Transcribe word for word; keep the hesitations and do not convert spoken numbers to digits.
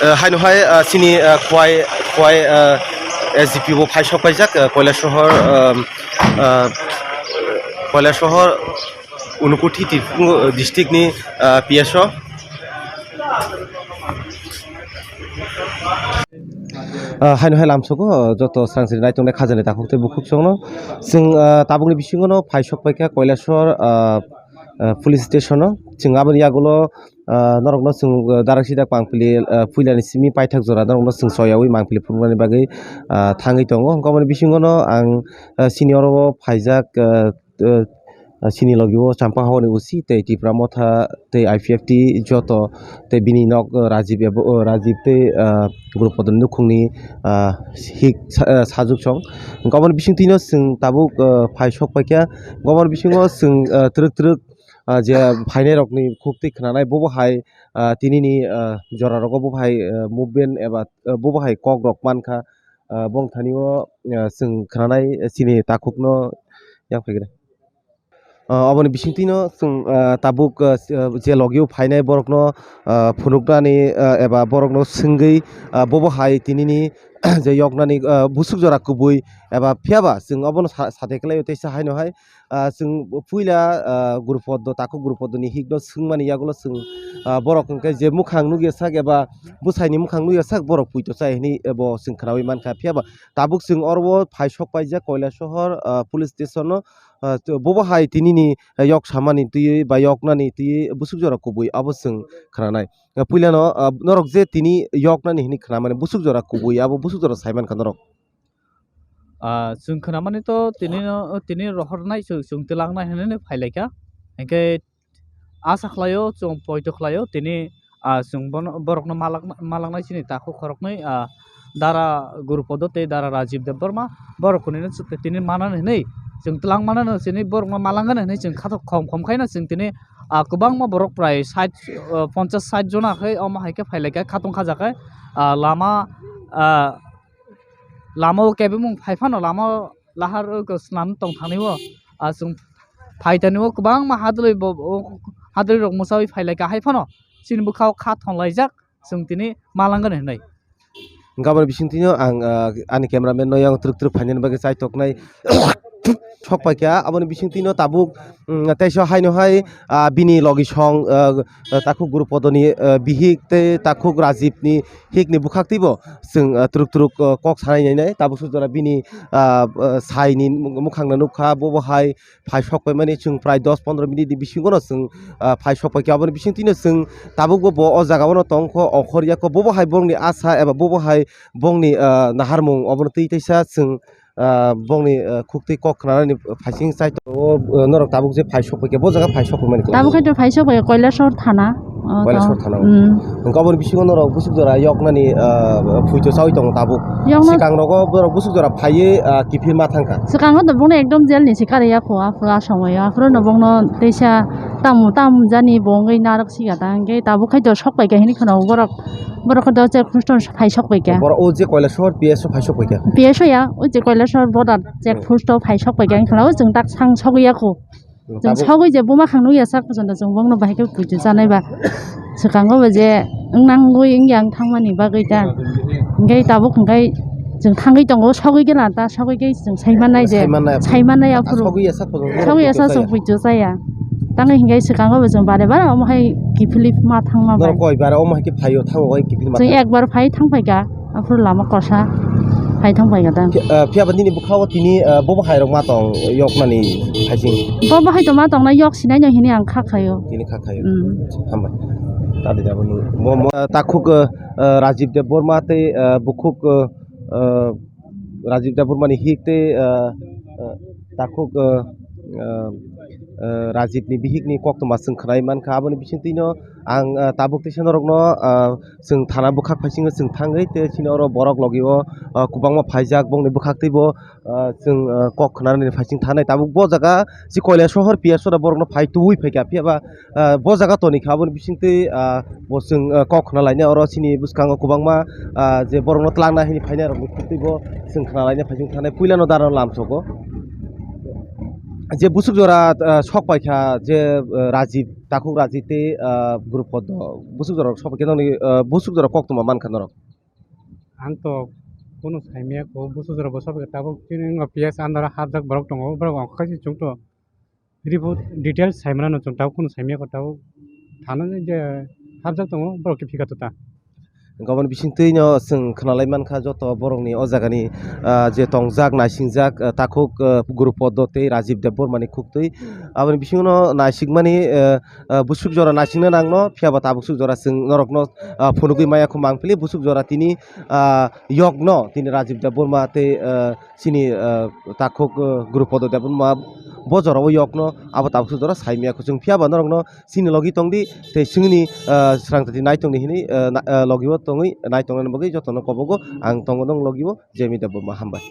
Ah, haino hai, ah, chini, ah, Khowai, Khowai, ah, S D P O phai sok paijak, ah, Koilasohor, ah, ah, Koilasohor Unakoti Tiripur, ah, district ni, ah, P S O. Ah, haino hai lamsogo joto srangsri naitongnai khajani takhuk tei bukhuk chwngno. Chwng, ah, tabukni bisingono phai sok paikha Koilasor, ah, ah, police station o. Chwng aboni yagulo, ah, norokno chwng, ah, darak sidak pangpili, ah, puilani simi paithak jora norokno chwng choyaui mangpili phunuknani bagwi, ah, thangwi tongo. Hwnkhe aboni bisingono ang, ah, sini oro phaijak, ah, ah, ah, chini logi o Champa Hawani O C tei Tipra Motha tei I P F T joto tei bini nok, ah, Rajib ebo, ah, Rajib tei, ah, Guru Podoni nukhungni, ah, hik sa-, ah, sajuk song. Hwnkhe aboni bisingtwino chwng tabuk, ah, phai sok paikha. Hwnkhe aboni bisingo chwng, ah, twrwk twrwk, ah, je phainairokni khuktwi khwnanai bobo hai, ah, tinini, ah, jorarogo bobo hai, ah, movement eba, ah, bobo hai kokrok mankha, ah, bongthani o, ah, chwng khwnanai chini takhukno yang phaigra. Ah, oboni bisingtwino chwng, ah, tabuk, ah, je logio phainai borokno, ah, phunuknani, ah, eba borokno swngwi, ah, bobo hai tinini je yoknani, ah, busuk jora kubui eba phiyaba chwng obono sa-, sate kwlaio teisa haino hai, ah, chwng puila, ah, Guru Poddo, takhuk Guru Poddoni hikno swngmani yagulo chwng, ah, borok hwnkhe je mukhang nukya sak eba bwsaini mukhang nukya sak borok puito chai hwnwi bo chwng khwnaui mankha. Phiyaba tabuk chwng oro o phai sok paijak Koilasohor, ah, police station o, ah, bobo hai tinini yok samani twiwi ba yoknani twiwi busuk jora kubui abo chwng khwnanai. Ah, puilano, ah, norok je tini yoknani hwnwi khwnamani busuk jora kubui abo busuk jora saimankha norok. Ah, chwng khwnamani to tini no, tini rohornai chwng, chwng twlangnai hwnwi phailaikha. Hinkhe asa khlaio, chwng poito khlaio, tini, ah, chwng bono, borokno malak-, malaknai chini takhuk khoroknwi, ah, Dara Guru Podo tei Dara Rajib Debbarma, borok hwnwi tini manani hwnwi, chwng twlang manani chini borokno malangani hwnwi chwng khatok khom khom khaino chwng tini, ah, kwbangma borok prai sait, ah, ponchas sait jona khai omo hai khe phailaikha khatung khajakhe, ah, lama, ah, lama o kebengmung phai phano lama o lahar o swnam tong thani o, ah, chwng phai thani o kwbangma hadwlwi bo, o hadwlwi rok mwchawi phai lai ka hai phano chini bwkha o kha thon laijak chwng tini malangani hinwi. Gaboni bisingtwi no ang, ah, ani camera man no yang twrwk twrwk phainani bagwi chaitoknai. Sok paikha aboni bisingtwi no tabuk, mm, teisa haino hai, ah, bini logi song, ah, takhuk Guru Podoni, ah, bihik tei takhuk Rajib ni hik ni bwkhak twibo chwng, ah, twrwk twrwk, ah, kok sanai nai nai tabuk sujora bini, ah, ah, sai ni mukhang no nukha bobo hai phai sok paimani chwng prai dos pondro minute ni bisingo no chwng, ah, phai sok paikha aboni bisingtwi no chwng tabuk bo, bo o jaga o no tongkho okhor yakho bobo hai bongni asa eba bobo hai bongni, ah, naharmung obono twi teisa chwng, ah, bongni, ah, khuktwi kok khwnanani phaising chai tongo, ah, norok tabuk je phai sok paikha bo jaga phai sok paimani kok. Tabuk khai to phai sok paikha Koilasor thana. O, Koilasor to. Thana o. Hmm. Hwnkhe aboni bisingo norok busuk jora yoknani, ah, phuito chawi tongo tabuk. Yokna- Swkang rogo borok busuk jora phaiwi, ah, kiphilma thangkha. Swkango to bongno ekdom jail ni se kariya kho, aphuru a somoyo. Aphuru no bongno teisa tamu, tamu jani bo wngwi narwk siya ta. Hwnkhe tabuk khai to sok paikha hini kheno borok, borok to check post o phai sok paikha. Borok o je Koilasor P S o phai sok paikha. P S o ya, o je Koilasor border check post o phai sok paikha. Hwnkhe o chwng tak sang sogwi ya kho. Chwng tabuk sogwi je buma khang nukya sak phojono chwng bongno bahai khe puitu chanai ba. Swkango bo je wngnangwi wngya wng thangmani bagwi ta. Hwnkhe tabuk hwnkhe chwng thangwi tongo sogwi gana ta sogwi khe chwng sai mannai je. Sai mannai aphuru. Sai mannai aphuru. Sogwi ya sak phojono sogwi ya sak chwng puitu chaya. Tangwi hwnkhe swkango bo chwng bare bare omo hai kiphilwi ma thangma bai. Norok koi bare omo hai khe phaio thango hai kiphilwi ma thang. Chwng ekbar phai thang phaikha. Aphuru lama kosa hai thang pai gada. Phi-, ah, phiya ba nini bwkha o tini, ah, bobo hai rok ma tong yoknani phaising. Bobo hai to ma tong na yok sinai no hini ang kha khayo. Tini kha khayo. Mm. Hambai. Tadi da boni. Mo, mo, ah, takhuk, ah, ah, Rajib Debbarma tei, ah, bukhuk, ah, ah, Rajib Debbarma ni hik tei, ah, ah, takhuk, ah, ah, ah, Rajib ni bihik ni koktwma chwng khwnai mankha aboni bisingtwi no ang, ah, tabuk teisa norok no, ah, chwng thana bwkhak phaisingo chwng thangwi tei chini oro borok logi o, ah, kwbangma phaijak bongni bwkhak teibo, ah, chwng, ah, kok khwnani phaising thanai tabuk bo jaga si Koilasohor P S o da borokno phai tuui phaikha phiyaba, ah, bo jaga tonikha aboni bisingtwi, ah, bo chwng, ah, kok khna lainai oro chini bwskango kwbangma, ah, je borokno twlangna hini phainai rokni teibo chwng khna lainai phaising thanai puilano dara lamsogo. je busuk jora, ah, sok paikha je, ah, Rajiv, takhuk Rajiv tei, ah, Guru Poddo, busuk jora sok paikha nokni, ah, busuk jora koktwma mankha norok? Ang to kunu saimaya ko, busuk jora bo sok paikha, tabuk chini wngkha P S under o hapjak borok tongo, borok ongkha kaisa chwngto report details saimano chwng tabuk kunu saimaya ko, tabuk thana je hapjak tongo, borok khe phika to ta. Gabon bisingtwi no chwng khwnalai mankha joto borokni o jagani, ah, je tongjak, naisingjak, ah, takhuk, ah, Guru Poddo tei Rajiv Debbarmani khuktwi. Aboni bisingo no naisikmani, ah, ah, busuk jora naisingna nangno, phiya ba tabuk suk jora chwng norokno, ah, phunugwi maya kho mangpili busuk jora tini, ah, yokno tini Rajiv Debbarma tei, ah, chini, ah, takhuk, ah, Guru Poddo Debbarma bo jorao yokno abo tabuk suk jora saimaya kho chwng, phiya ba norokno chini logi tongdi tei chwngni, ah, swrang tati naitongdi hinwi, ah, na-, ah, logio tongwi naitongnani bagwi jotono kobogo ang tongo nong logio Jemi Debbarma, hambai.